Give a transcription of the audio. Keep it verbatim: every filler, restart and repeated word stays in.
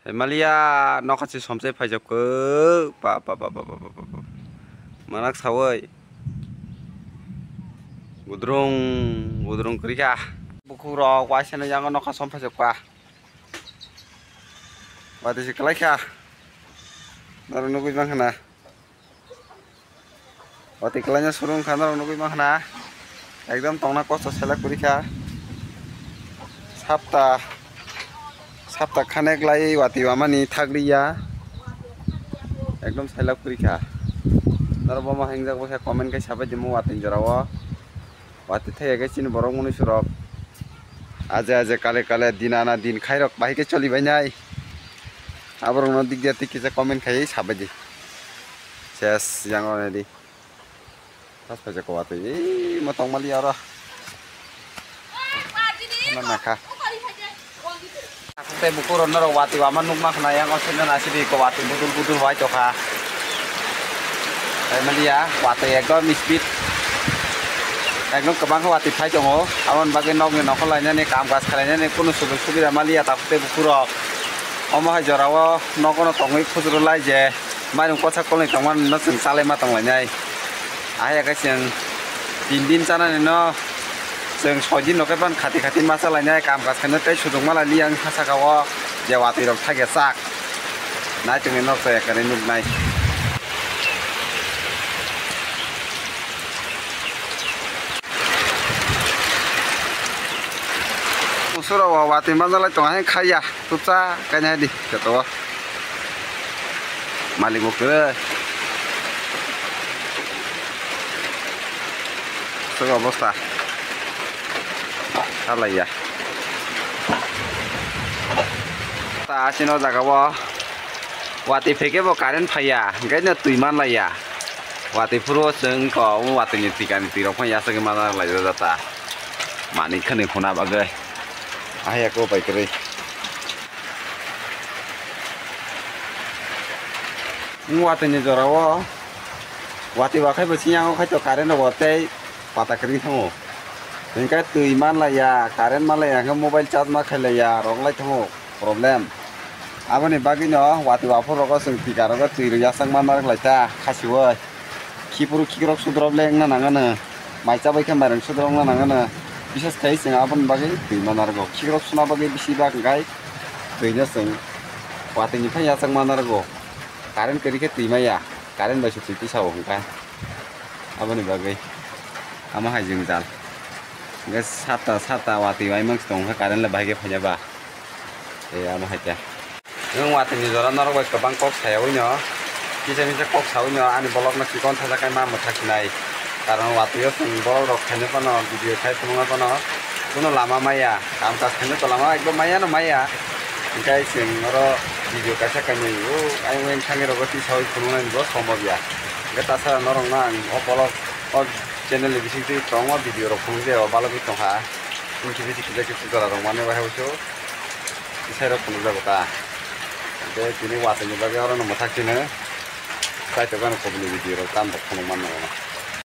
Maliya nokha si somsai phaijak ko. Pa, pa, pa. Manak sawi. Gudrung, gudrung kwrwi kha. Bukhuk rok waisa no yango nokha som phaijak pa. Watwi se kwlai kha. Norok nugwi mankha na. Watwi kwlaina suru wngkha norok nugwi mankha na. Ekdom tongna kosto selek kwrwi kha. Sapta, sapta khanek lai watwi wamani thakliya. Ekdom selek kwrwi kha. Norok bomo hingjak bwkha comment khe sabai dimo watwi jorao. Watwi thaiya khe chini borok mwnwi surok. Aje aje kale kale din ana din khairok bahai khe choli bainai. Aborokno dikya tik kisa comment khai sabai di. Ses yang rw nai di. Pas paijak watwi. Ei mo tong mali oro. Khana nakha. Tei bukhuk rok norok watwi wama nukma khna yang o sendal asidi ko watwi budul budul hwai tokha. Tei maliya watwi ekdom speed. Ekdom kwbangkhe watwi phai tongo. Aboni bagwi nokni nokol lainani kam kaj khlainani kunu sujog subida maliya takhuk tei bukhuk rok. Omo hai jorao nogono tongwi khujuru lai je mairum kwchak kolni tongmani no chwng chalaima tonglainai. Ahai khe chwng tin din chanani no chwng soi din rok khe ban khati khati ma chalainai kam kaj khainai tei sujukma lai li ang ha saka o je watwi rok thakya chak nai tongni nok chaya kwrwi nuknai. Usuro o watwi manjalai tongo hai khaiya. Tupsa kaina di joto o. Malik bo kwrwi. Suk obosta. Halaiya. Ta asino jaga o. Watwi pheke bo current phaiya. Hingke no twi manlaiya. Watwi phuru o chwng ko. Watwi ni tikani twi rok phai yasagwi manlaiya jata. Mani khani huna bagwi. Ahya ko pai kwrwi. Watwi ni jora o watwi ba khai bo siyang o khai to current rogo tei pata kwrwi thango. Hinkhe twi manlaiya, current manlaiya, hinkhe mobile charge ma khailaiya, rok lai thango problem. Aboni bagwino watwi aphuru rogo chwng tika rogo twi rw yasakma narwk lai ta khasiui. Khiphuru khikrok sudrop le wngna nangano, mai chabai khe mairang sudrop wngna nangano, bises khai chwng aboni bagwi twi ma narwgo. Khikrok suna bagwi bisi bak hwnkhe twino chwng watwi ni phai yachak ma narwgo. Current kwrwi khe twi maya, current bai se twi tisao hwnkha. Aboni bagwi amo hai jwngjal. Hwnkhe sata sata watwi bai mang tong kha current le bahai khe phaiya ba. Tei amo hai khe. Nwng watwi ni jora norok bai kwbang kok sayaui no, kisa misa kok saui no ani vlog no chikon sajak khai ma mwthak sinai. Karon watwi o chwng borok rok khaina phano video khai phunukna phano kuno lama maya, kam kaj khaina to lama ekdom maya no maya. Hinkhe chwng oro video kaisa kainwi o ayang oyang thangwi rogo tisaui phunuknani bo somok ya. Hinkhe tasara norok no ang o vlog o channel ni bisingtwi kwbangma video rok phunukjak o balogwi tongkha. Hinkhe bisi kisa kisa jora rok mani bahai usu. Isai rok phunukjago ta. Tei tini watwi ni bagwi oro no mwthak tino. Kaitor gano kubuni video rok tamo phunuk man nango.